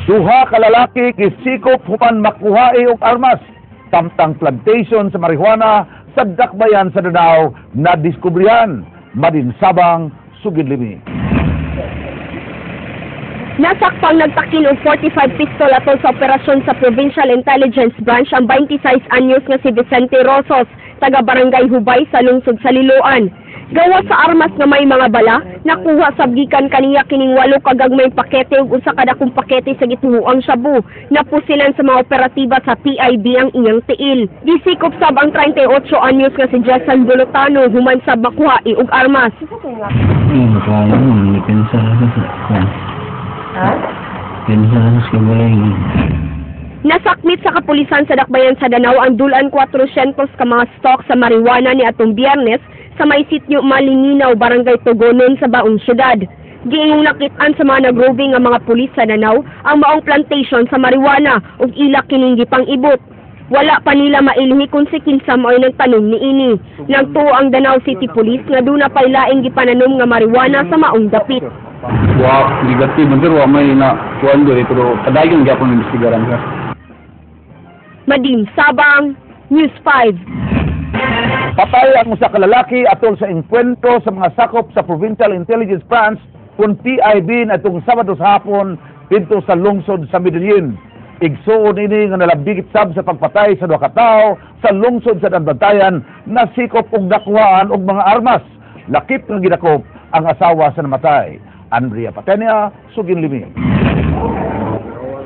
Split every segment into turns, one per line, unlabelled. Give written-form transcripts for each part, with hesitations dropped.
Duha ka lalaki gisikop human makuhae og armas samtang plantation sa marijuana sa Dakbayan sa Danao na diskubrihan. Madinsabang sugid limi.
Nasakpang nagtakil og 45 pistol atol sa operasyon sa Provincial Intelligence Branch ang 26 anyos nga si Vicente Rosos, taga Barangay Hubay sa lungsod sa Liloan. Gawas sa armas nga may mga bala, nakuha sa gikan kaniya kining walo ka gagmayng pakete ug usa ka dakong pakete sa gituoang shabu. Napusilan sa mga operatiba sa PIB ang iyang tiil. Gisikop sab ang 38 anyos nga si Jason Bulotano human sab makuha og armas.
Kaya mo, depensa sa kuan.
Ha?
Depensa sa kagaling.
Nasakmit sa kapulisan sa Dakbayan sa Danao ang dulan 400 ka mga stock sa marijuana ni atong Biyernes sa may sitio Malininaw, Barangay Togonon sa Baong Syudad. Giingong nakit-an sa mga nagroving nga mga pulis sa Danao ang maong plantation sa marijuana ug ila kining gipang-ibot. Wala pa nila mailhi kung si kinsa mao'y nagtanom niini. Nagtuo ang Danao City Police nga duna pa'y laing gipananom nga marijuana sa maong dapit.
Wa negative man, sir, wa may na kuan diri, pero padayon gyapon imbestigaran, sir.
Madim Sabang, News 5.
Patay ang usa ka lalaki atol sa engkwentro sa mga sakop sa Provincial Intelligence Branch kung PIB na itong Sabado sa hapon didto sa lungsod sa Medellin. Igsuon ini nga nalabigit sab sa pagpatay sa duha ka tawo sa lungsod sa Daanbantayan, nasikop og nakuhaan og mga armas. Lakip nga gidakop ang asawa sa namatay. Andrea Patenia, sugin limi.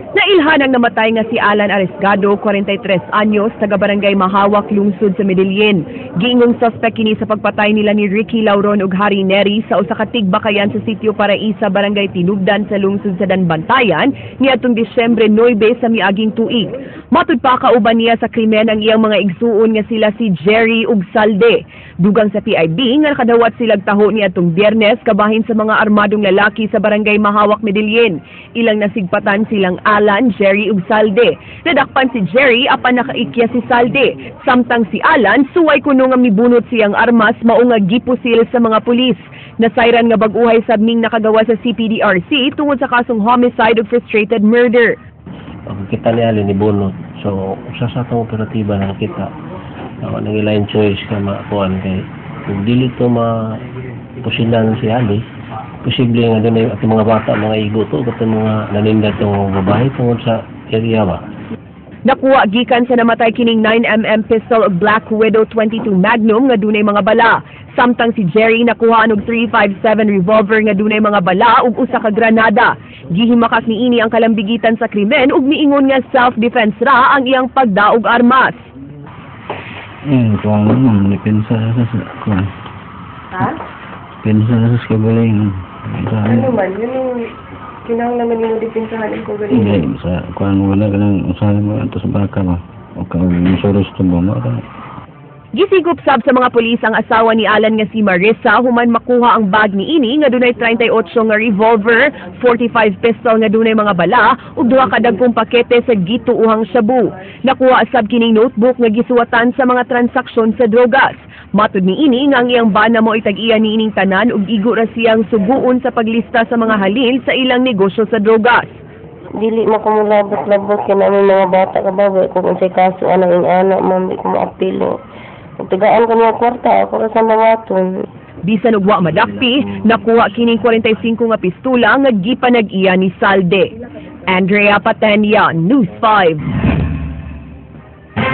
Nailhan ang namatay nga si Alan Aresgado, 43 anyos, taga Barangay Mahawak, lungsod sa Medellin. Giingong suspect kini sa pagpatay nila ni Ricky Lauron ug Harry Neri sa usa ka tigbakayan sa sitio Paraisa, Barangay Tinubdan sa lungsod sa Daanbantayan niadtong Disyembre 9 sa miaging tuig. Matud pa, kauban niya sa krimen ang iyang mga igsuon nga sila si Jerry ug Salde. Dugang sa PIB nga nakadawat silag taho niadtong Biyernes kabahin sa mga armadong lalaki sa Barangay Mahawak, Medellin. Ilang nasigpatan silang Alan, Jerry ug Salde. Nadakpan si Jerry apan nakaikya si Salde. Samtang si Alan suway kuno nga mibunot siyang armas, mao nga gipusil sa mga pulis. Nasayran nga bag-uhay sab ning nakagawa sa CPDRC tungod sa kasong homicide ug frustrated murder.
Pagkita ni Ali ni bunot. So, usa sa atong operatiba na nakita. Ako nang ilain choice ka makuan kay kung dili to ma pusilan si Ali, posible nga dunay atong mga bata mga igo to katong mga naninda tong babae tungod sa area ba.
Nakuha gikan sa namatay kining 9 mm pistol ug Black Widow 22 Magnum nga dunay mga bala. Samtang si Jerry nakuha og 357 revolver nga dunay mga bala ug usa ka granada. Gihimakas niini ang kalambigitan sa krimen ug miingon nga self-defense ra ang iyang pagdaog armas.
Kuan mo, depensa sa kuan.
Ha?
Depensa sa kagaling.
Ano man, yun yung kinahanglan man nimo depensahan ang kagaling.
Hindi, sa kuan wala ka nang usahan mo ato sa baka ba. O ka musuros to ba mo ka.
Gisigop sab sa mga pulis ang asawa ni Alan nga si Marissa human makuha ang bag niini nga dunay 38 nga revolver, 45 pistol nga dunay mga bala ug duha ka dagkong pakete sa gituohang shabu. Nakuha sab kining notebook nga gisuwatan sa mga transaksyon sa drogas. Matud niini nga ang iyang bana mo itag-iya niining tanan ug igo ra siyang suguon sa paglista sa mga halin sa ilang negosyo sa drogas.
Dili na ko mulabot-labot kay namin mga bata ka ba, kung unsay kaso anang ing ana, ma'am, di ko maapilo. Kung tagaan ko niya kwarta, ako ra sa mawaton.
Bisan og wa madakpi, nakuha kining 45 nga pistula nga gipanag-iya ni Salde. Andrea Patenia, News 5.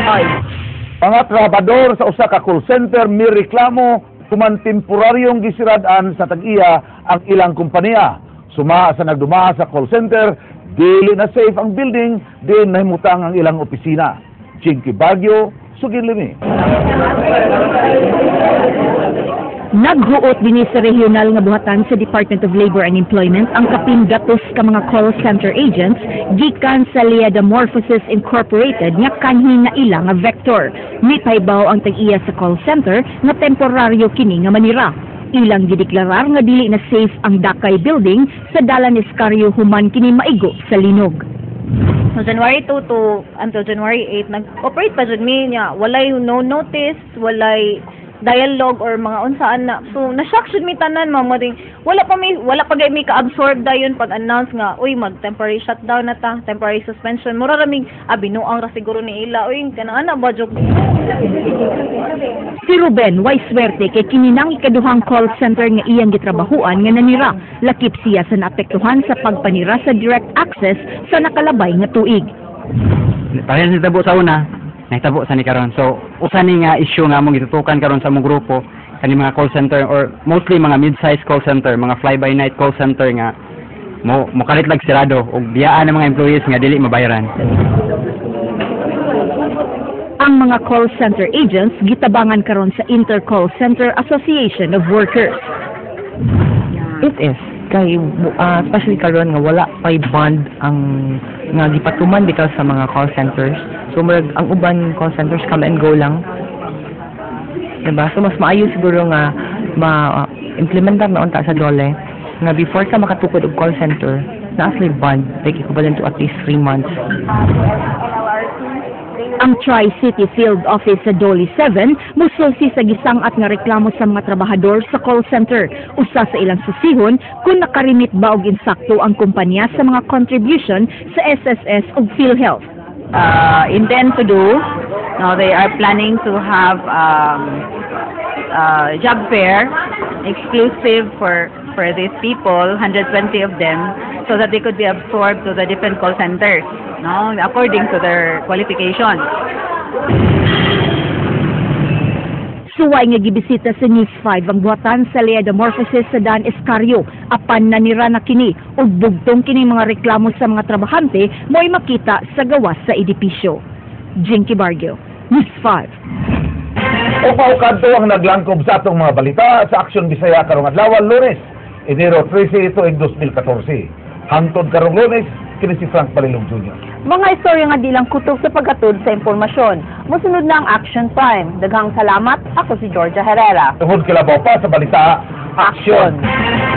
Ay.
Mga trabador sa usa ka call center mireklamo kuman temporaryong gisirad-an sa tag-iya ang ilang kompanya. Suma sa nagdumaa sa call center, dili na safe ang building, diin nahimutang ang ilang opisina. Jinky Baguio, sugin limi.
Naghuot dinhi sa regional nga buhatan sa Department of Labor and Employment ang kapin 100 ka mga call center agents gikan sa Liadamorphosis Incorporated nga kanhi na ila nga vector. Mipahibaw ang tag-iya sa call center nga temporaryo kini nga manira. Ilang gideklarar nga dili na safe ang Dakay Building sa Dalan Escario human kini maigo sa linog.
So January 2 to until January 8 nag-operate pa jud mi niya. Walay no notice, walay Dialogue or mga unsaan na. So na-shock jud mi tanan, ma'am, ring wala pa gay mi ka-absorb dayon pag-announce nga, uy, mag temporary shutdown na ta, temporary suspension. Mura ra mig, ah, binuang ra siguro ni ila, uy, kanang ana ba, joke.
Si Ruben way swerte kay kini nang ikaduhang call center nga iyang gitrabahuan nga nanira. Lakip siya sa naapektuhan sa pagpanira sa Direct Access sa nakalabay nga tuig.
Parehas nitabo sa una, nahitabo sa ni karon. So, usa ni nga issue nga among gitutukan karon sa among grupo kani mga call center or mostly mga mid-size call center, mga fly-by-night call center nga mo mokalit lag sirado ug biyaan ang mga employees nga dili mabayaran.
Ang mga call center agents gitabangan karon sa Inter-Call Center Association of Workers.
It is kay especially karon nga wala pay bond ang nga gipatuman bitaw sa mga call centers. So murag ang uban call centers, come and go lang. Diba? So mas maayo siguro nga ma-implementar na unta sa DOLE nga before ka makatukod og call center, naa sila bond like equivalent to at least 3 months.
Ang Tri-City Field Office sa DOLE 7 musulsi sa gisang-at nga reklamo sa mga trabahador sa call center. Usa sa ilang susihon kung nakarimit ba og insakto ang kumpanya sa mga contribution sa SSS ug PhilHealth.
Intend to do. Now they are planning to have job fair exclusive for these people, 120 of them, so that they could be absorbed to the different call centers, no, according to their qualifications.
Suway nga gibisita sa News 5 ang buhatan sa Leadamorphosis sa Daan Escario. Apan nanira na kini ug bugtong kini mga reklamo sa mga trabahante mo'y makita sa gawas sa edipisyo. Jinky Bargio, News 5.
O mao kadto ang naglangkob sa atong mga balita sa Aksyon Bisaya karong adlaw, Lunes, Enero 13, tuig 2014. Hangtod karong Lunes, kini si Frank Balilong Jr.
Mga istorya nga di lang kutob sa paghatod sa impormasyon. Musunod na ang Action Prime. Daghang salamat. Ako si Georgia Herrera.
Tungod kilabaw pa sa balita, Aksyon!
Action!